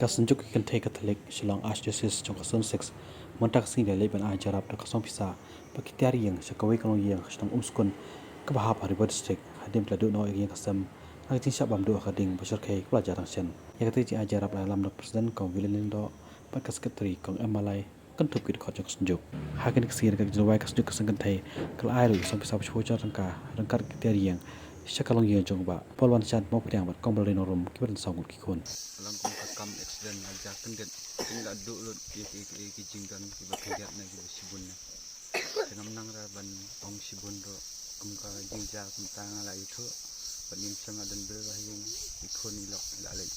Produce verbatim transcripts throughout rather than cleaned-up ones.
Ka Synjuk ki Kynthei Katholik Shillong Archdiocese jong ka Zone six mynta ka sngi la leit ban ai jingïarap da ka song pisa bad ki tiar ïing sha kawei ka longïing ha shnong Umskun kaba hap ha Ri Bhoi District, hadien ba la duh noh ïa ka ïing ka sem na ka jingshah bam duh ha ka ding ba shyrkhei kaba la jia tang shen. Ïa kata ka jingai jingïarap la ïalam da ka President Kong William Lyngdoh bad ka Secretary Kong M Malai, kynthup ki dkhot jong ka Synjuk. Ha kane ka sngi, ryngkat ka jingrwai, ka Synjuk ka Seng Kynthei ka la ai ruh ïa ka song pisa ba shiphew hajar tyngka ryngkat ki tiar ïing sha ka longïing jong u Bah Paul Wanshad Mawphniang bad Kong Balari Nongrum kiba don saw ngut ki khun. Ka long kum ka kam accident, la jia kyndit, kin la duh lut ïa ki, ki, ki jingdon kiba khyndiat ne kiba shibun ne. Te ngam nang ra ban ong shibun ruh, kum ka jingjia kumta nga la ïathuh. Bad ngim shym la don briew ha ïing, i khun i lok i la leit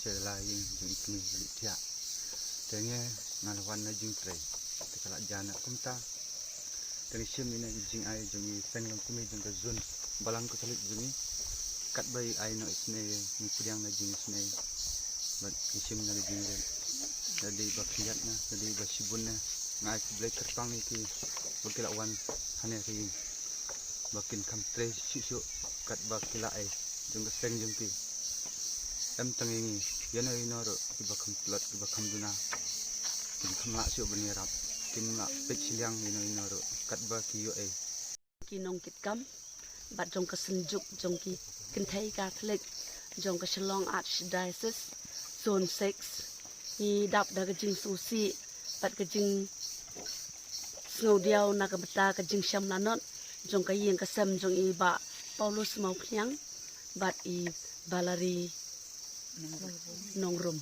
sha la ïing jong i kmie, i la leit thiah. Te ngi, nga la wan na jingtrei, te ka la jia na kumta. Te ngi shim ïa kane ka jingai jong i Seng Longkmie jong ka Zone Balang Katholik jong i, katba i ai noh isynei, ngi pdiang na jingisynei. Bad ngi shim na ka jingrit. Lada dei ba khyndiat ne, lada dei ba shibun ne, nga ai khublei kyrpang ïa ki ba ki la wan hangne ha ïing, ba kin kham trei shuh shuh katba ki la ai jong ka seng jong ki. Em tang ïa ngi, ïano ïano ruh kiba kham tlot, kiba kham duna, kin kham lah shuh ban ïarap, kim lah peit shiliang ïano ïano ruh katba ki ïoh ei. Ki nongkitkam bad jong ka Synjuk jong ki Kynthei Katholik jong ka Shillong Archdiocese Zone six, ngi dap da ka jingsngewsih bad ka jingsngewdiaw na ka bynta ka jingshem lanot jong ka ïing ka sem jong i Bah Paulus Mawphniang bad i Balari Nongrum.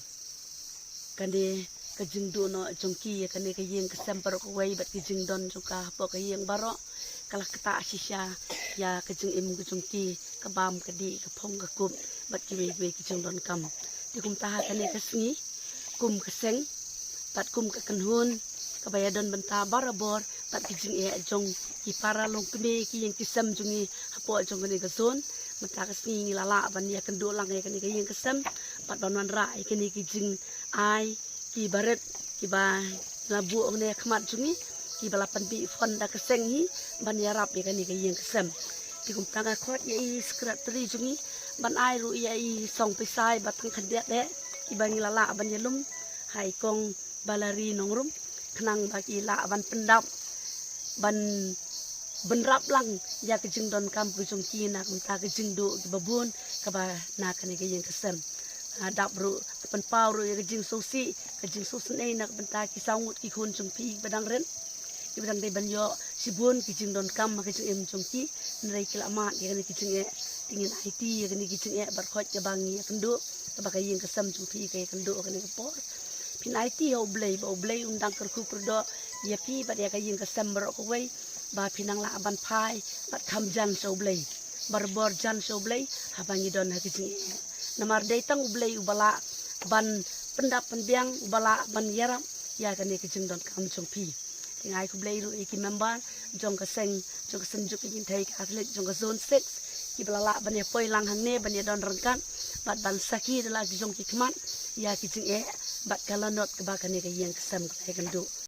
Kane ka jingduh noh jong ki ïa kane ka ïing ka sem baroh kawei bad ki jingdon jong ka hapoh ka ïing baroh, ka la ktah shisha ïa ka jingim ka jong ki, ka bam ka dih, ka phong ka kup bad kiwei kiwei ki jingdonkam. Te kumta ha kane ka sngi, kum ka seng bad kum ka kynhun kaba ïadon bynta barabor bad ki jingeh jong ki para longkmie, ki ïing ki sem jong ngi hapoh jong kane ka zone, mynta ka sngi ngi la lah ban ïakynduh lang ïa kane ka ïing ka sem bad ban wanrah ïa kine ki jingai kiba rit kiba la buh hangne ha khmat jong ngi, kiba la pynbih fund da ka seng hi ban ïarap ïa kane ka ïing ka sem. Te kumta nga khot ïa i secretary jong ngi ban ai ruh ïa i song pisa ba tang khyndiat eh, kiba ngi la lah ban ïalum ha i Kong Balari Nongrum, khnang ba ki lah ban pyndap, ban bynrap lang ïa ka jingdonkam ka jong ki na ka bynta ka jingduh kiba bun kaba na kane ka ïing ka sem. Ah, dap ruh, pynpaw ruh ïa ka jingsngewsih, ka jingsngewsynei na ka bynta ki saw ngut ki khun jong phi kiba dang rit, kiba dang dei ban ïoh shibun ki jingdonkam ha ka jingim jong ki, hynrei ki la mad ïa kane ki jingeh. Te ngin aiti ïa kane ki jingeh baroh kaba ngi ïakynduh, kaba ka ïing ka sem jong phi ka ïakynduh ha kane ka por. Phin aiti ha U Blei ba U Blei un dang kyrkhu kyrdoh ïa phi bad ïa ka ïing ka sem baroh kawei, ba phin nang lah ban phai bad kham jan sha U Blei, barabor jan sha U Blei haba ngi don ha ka jingeh. Namar dei tang U Blei uba lah ban pyndap pynbiang, uba lah ban ïarap ïa kane ka jingdonkam jong phi. Te nga ai khublei ruh ïa ki member jong ka seng, jong ka Synjuk ki Kynthei Katholik jong ka Zone six, kiba la lah ban ïa poi lang hangne ban ïa don ryngkat bad ban sakhi da la ki jong ki khmat ïa ki jingeh bad ka lanot kaba kane ka ïing ka sem ka la ïakynduh.